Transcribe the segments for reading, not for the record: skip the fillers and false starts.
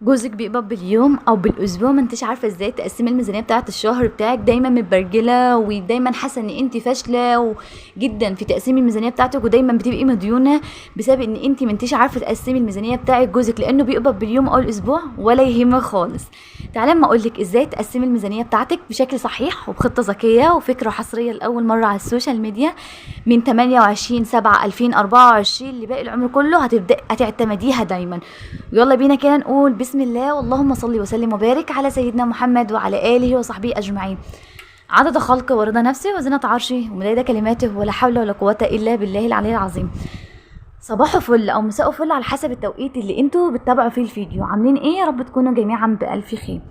جوزك بيقبض باليوم او بالاسبوع، ما انتش عارفه ازاي تقسمي الميزانية بتاعه الشهر بتاعك. دايما متبرجله ودايما حاسه ان انت فاشلة جدا في تقسيم الميزانية بتاعتك، ودايما بتبقي مديونه بسبب ان انت ما انتش عارفه تقسمي الميزانية بتاعه جوزك لانه بيقبض باليوم او الاسبوع. ولا يهمك خالص، تعالى اما اقول لك ازاي تقسمي الميزانية بتاعتك بشكل صحيح وبخطه ذكية وفكره حصرية لاول مرة على ال social media من 28/7/2024 لباقي العمر كله. هتبدأ هتعتمديها دايما. ويلا بينا كده نقول بسم الله، واللهم صل وسلم وبارك على سيدنا محمد وعلى آله وصحبه أجمعين، عدد خلقه ورضا نفسه وزنة عرشه ومداد كلماته، ولا حول ولا قوة إلا بالله العلي العظيم. صباح فل أو مساء فل على حسب التوقيت اللي انتوا بتتابعوا فيه الفيديو. عاملين ايه؟ يا رب تكونوا جميعا بألف خير.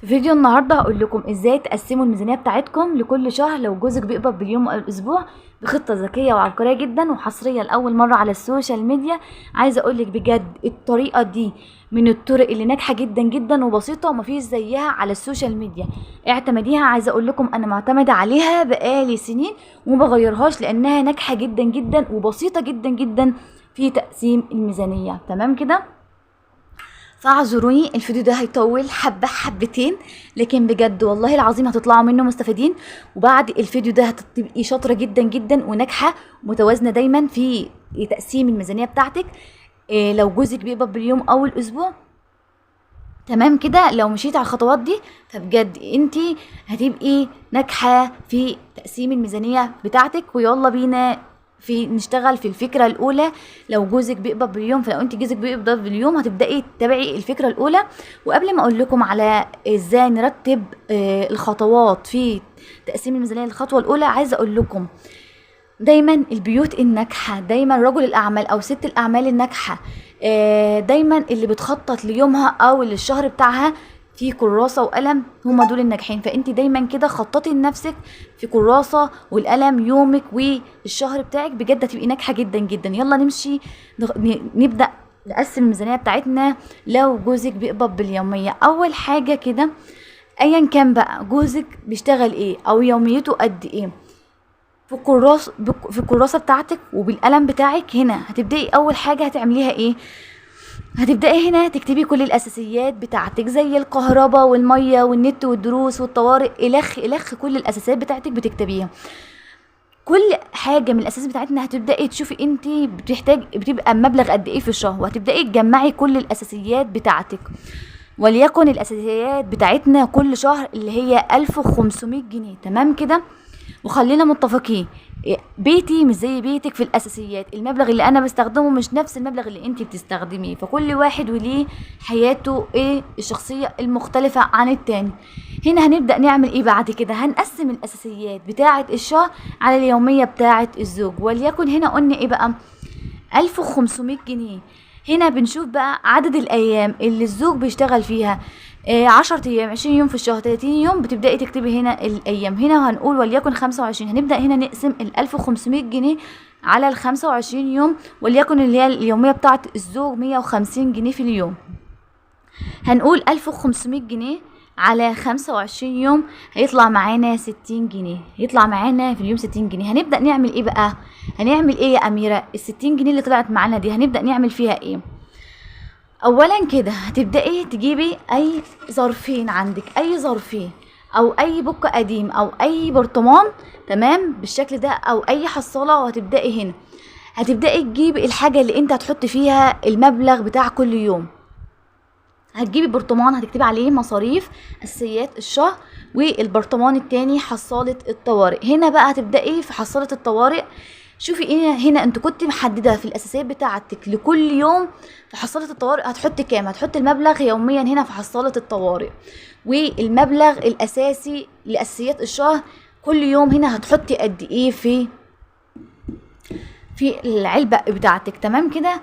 في فيديو النهارده هقول لكم ازاي تقسموا الميزانية بتاعتكم لكل شهر لو جوزك بيقبض باليوم او الاسبوع، بخطه ذكية وعبقريه جدا وحصريه لاول مرة على ال social media. عايزه اقول لك بجد الطريقة دي من الطرق اللي ناجحة جدا جدا وبسيطة ومفيش زيها على ال social media، اعتمديها. عايزه اقول لكم انا معتمدة عليها بقالي سنين وما بغيرهاش لانها ناجحة جدا جدا وبسيطة جدا جدا في تقسيم الميزانية. تمام كده؟ فاعذروني الفيديو ده هيطول حبة حبتين، لكن بجد والله العظيم هتطلعوا منه مستفيدين. وبعد الفيديو ده هتبقي شاطرة جدا جدا وناجحة ومتوازنة دايما في تقسيم الميزانية بتاعتك. إيه لو جوزك بيقبض باليوم او الاسبوع، تمام كده؟ لو مشيت على الخطوات دي فبجد انتي هتبقي ناجحة في تقسيم الميزانية بتاعتك. ويلا بينا في نشتغل في الفكرة الأولى. لو جوزك بيقبض باليوم، فلو انت جوزك بيقبض باليوم هتبدأي تتابعي الفكرة الأولى. وقبل ما أقول لكم على ازاي نرتب الخطوات في تقسيم الميزانية للخطوة الأولى، عايزة أقول لكم دايما البيوت الناجحة، دايما رجل الأعمال أو ست الأعمال الناجحة، دايما اللي بتخطط ليومها أو للشهر بتاعها في كراسة وقلم، هما دول الناجحين. فانت دايما كده خططي لنفسك في كراسة والقلم يومك والشهر بتاعك، بجد هتبقي ناجحة جدا جدا. يلا نمشي نبدأ نقسم الميزانية بتاعتنا لو جوزك بيقبض باليومية. أول حاجة كده ايا كان بقى جوزك بيشتغل ايه او يوميته قد ايه، في الكراسة بتاعتك وبالقلم بتاعك هنا هتبدأي أول حاجة هتعمليها ايه؟ هتبدأي هنا تكتبي كل الأساسيات بتاعتك زي الكهرباء والمية والنت والدروس والطوارئ، إلخ إلخ، كل الأساسيات بتاعتك بتكتبيها. كل حاجة من الأساس بتاعتنا هتبدأي تشوفي انتي بتحتاج بتبقى مبلغ قد ايه في الشهر، وهتبدأي تجمعي كل الأساسيات بتاعتك. وليكن الأساسيات بتاعتنا كل شهر اللي هي 1500 جنيه، تمام كده؟ وخلينا متفقين بيتي مش زي بيتك في الأساسيات، المبلغ اللي أنا بستخدمه مش نفس المبلغ اللي انتي بتستخدميه، فكل واحد وليه حياته ايه الشخصية المختلفة عن التاني. هنا هنبدأ نعمل ايه بعد كده؟ هنقسم الأساسيات بتاعة الشهر على اليومية بتاعة الزوج. وليكن هنا قلنا ايه بقى؟ 1500 جنيه. هنا بنشوف بقى عدد الأيام اللي الزوج بيشتغل فيها، 10 أيام، 20 يوم في الشهر، 30 يوم. بتبدأي تكتبي هنا الأيام. هنا هنقول وليكن 25. هنبدأ هنا نقسم ال 1500 جنيه على ال 25 يوم، وليكن اللي هي اليومية بتاعت الزوج 150 جنيه في اليوم. هنقول 1500 جنيه على 25 يوم هيطلع معانا 60 جنيه، هيطلع معانا في اليوم 60 جنيه. هنبدأ نعمل ايه بقى؟ هنعمل ايه يا أميرة؟ ال 60 جنيه اللي طلعت معانا دي هنبدأ نعمل فيها ايه؟ اولا كده هتبدأي تجيبي اي ظرفين عندك، اي ظرفين او اي book قديم او اي برطمان، تمام بالشكل ده، او اي حصالة. وهتبدأي هنا هتبدأي تجيبي الحاجة اللي انت هتحطي فيها المبلغ بتاع كل يوم. هتجيبي برطمان هتكتبي عليه مصاريف اساسيات الشهر، والبرطمان التاني حصالة الطوارئ. هنا بقى هتبدأي في حصالة الطوارئ. شوفي ايه هنا انت كنت محددة في الاساسيات بتاعتك لكل يوم في حصالة الطوارئ هتحطي كام، هتحطي المبلغ يوميا هنا في حصالة الطوارئ، والمبلغ الاساسي لاساسيات الشهر كل يوم هنا هتحطي قد ايه في العلبة بتاعتك. تمام كده؟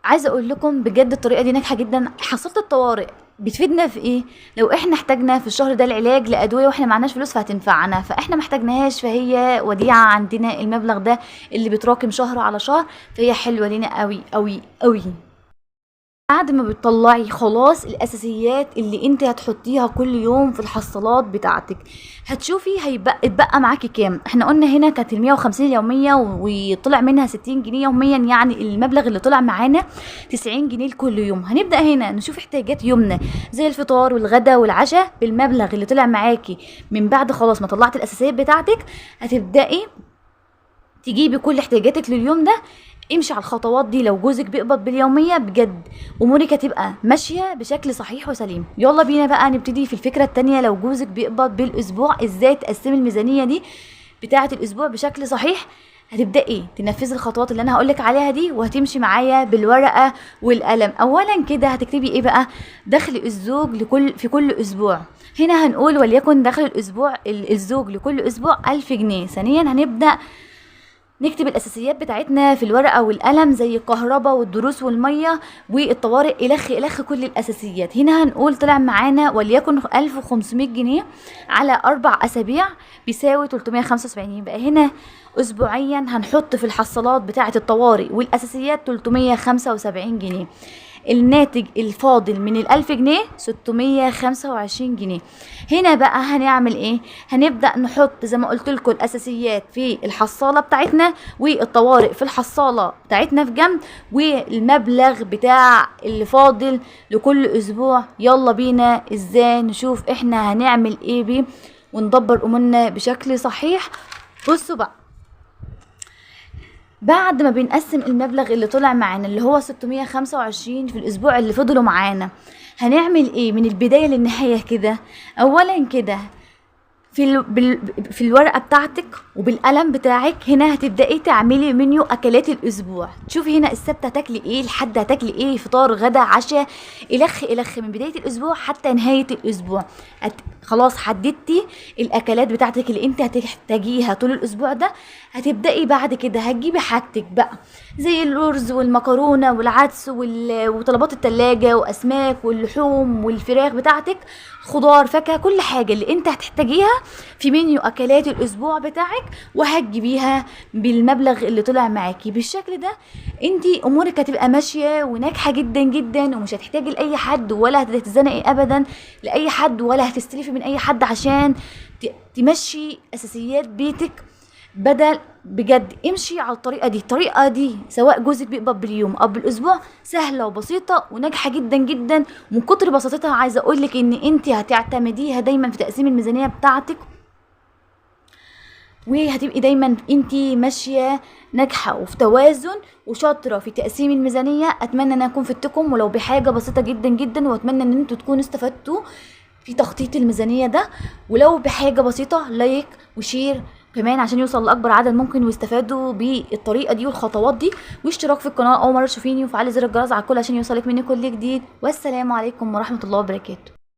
عايزه اقول لكم بجد الطريقة دي ناجحة جدا. حصيله الطوارئ بتفيدنا في ايه؟ لو احنا احتاجنا في الشهر ده العلاج لادويه واحنا معناش فلوس فهتنفعنا، فاحنا ما احتاجناهاش فهي وديعة عندنا المبلغ ده اللي بيتراكم شهر على شهر، فهي حلوة لينا قوي قوي قوي. بعد ما بتطلعي خلاص الاساسيات اللي انت هتحطيها كل يوم في الحصالات بتاعتك، هتشوفي هيبقى اتبقى معاكي كام. احنا قلنا هنا كانت ال 150 يومية وطلع منها 60 جنيه يوميا، يعني المبلغ اللي طلع معانا 90 جنيه لكل يوم. هنبدا هنا نشوف احتياجات يومنا زي الفطار والغدا والعشاء بالمبلغ اللي طلع معاكي من بعد خلاص ما طلعت الاساسيات بتاعتك. هتبداي تجيبي كل احتياجاتك لليوم ده. امشي على الخطوات دي لو جوزك بيقبض باليوميه، بجد امورك هتبقى ماشية بشكل صحيح وسليم. يلا بينا بقى نبتدي في الفكرة التانية. لو جوزك بيقبض بالاسبوع، ازاي تقسمي الميزانية دي بتاعه الاسبوع بشكل صحيح؟ هتبداي تنفذي الخطوات اللي انا هقولك عليها دي، وهتمشي معايا بالورقة والقلم. اولا كده هتكتبي ايه بقى؟ دخل الزوج في كل اسبوع. هنا هنقول وليكن دخل الاسبوع الزوج لكل اسبوع 1000 جنيه. ثانيا هنبدا نكتب الاساسيات بتاعتنا في الورقة والقلم زي الكهرباء والدروس والمية والطوارئ الخ الخ، كل الاساسيات. هنا هنقول طلع معانا وليكن 1500 جنيه على 4 اسابيع بيساوي 375. يبقى هنا اسبوعيا هنحط في الحصالات بتاعه الطوارئ والاساسيات 375 جنيه. الناتج الفاضل من 1000 جنيه 625 جنيه. هنا بقى هنعمل ايه؟ هنبدأ نحط زي ما قلت لكم الاساسيات في الحصالة بتاعتنا والطوارئ في الحصالة بتاعتنا في جنب، والمبلغ بتاع اللي فاضل لكل اسبوع. يلا بينا ازاي نشوف احنا هنعمل ايه بيه وندبر امورنا بشكل صحيح. بصوا بقى، بعد ما بنقسم المبلغ اللي طلع معانا اللي هو 625 في الاسبوع اللي فضلوا معانا، هنعمل ايه من البداية للنهاية كده؟ اولا كده في الورقة بتاعتك وبالقلم بتاعك هنا هتبدأي تعملي منيو اكلات الاسبوع. تشوفي هنا السبت هتاكلي ايه، الحد هتاكلي ايه، فطار غدا عشاء الخ الخ، من بداية الاسبوع حتى نهاية الاسبوع. خلاص حددتي الاكلات بتاعتك اللي انت هتحتاجيها طول الاسبوع ده. هتبدأي بعد كده هتجيبي حاجتك بقى زي الرز والمكرونة والعدس وطلبات التلاجة واسماك واللحوم والفراخ بتاعتك، خضار فاكهة، كل حاجة اللي انت هتحتاجيها في منيو اكلات الاسبوع بتاعك، وهتجيبيها بالمبلغ اللي طلع معاكي. بالشكل ده انت امورك هتبقى ماشية وناجحة جدا جدا، ومش هتحتاجي لاي حد ولا هتتزنقي ابدا لاي حد ولا هتستلفي من اي حد عشان تمشي اساسيات بيتك. بدل بجد امشي على الطريقة دي. الطريقة دي سواء جوزك بيقبض باليوم او بالاسبوع سهلة وبسيطة وناجحة جدا جدا. ومن كتر بساطتها عايزه اقولك ان انت هتعتمديها دايما في تقسيم الميزانية بتاعتك، وهتبقي دايما انت ماشية ناجحة وفي توازن وشاطره في تقسيم الميزانية. اتمنى ان اكون فدتكم ولو بحاجة بسيطة جدا جدا، واتمنى ان انتوا تكونوا استفدتوا في تخطيط الميزانية ده. ولو بحاجة بسيطة like و share كمان عشان يوصل لاكبر عدد ممكن ويستفادوا بالطريقة دي والخطوات دي، واشتراك في القناة اول مرة تشوفيني، وفعلي زر الجرس على الكل عشان يوصلك مني كل جديد. والسلام عليكم ورحمة الله وبركاته.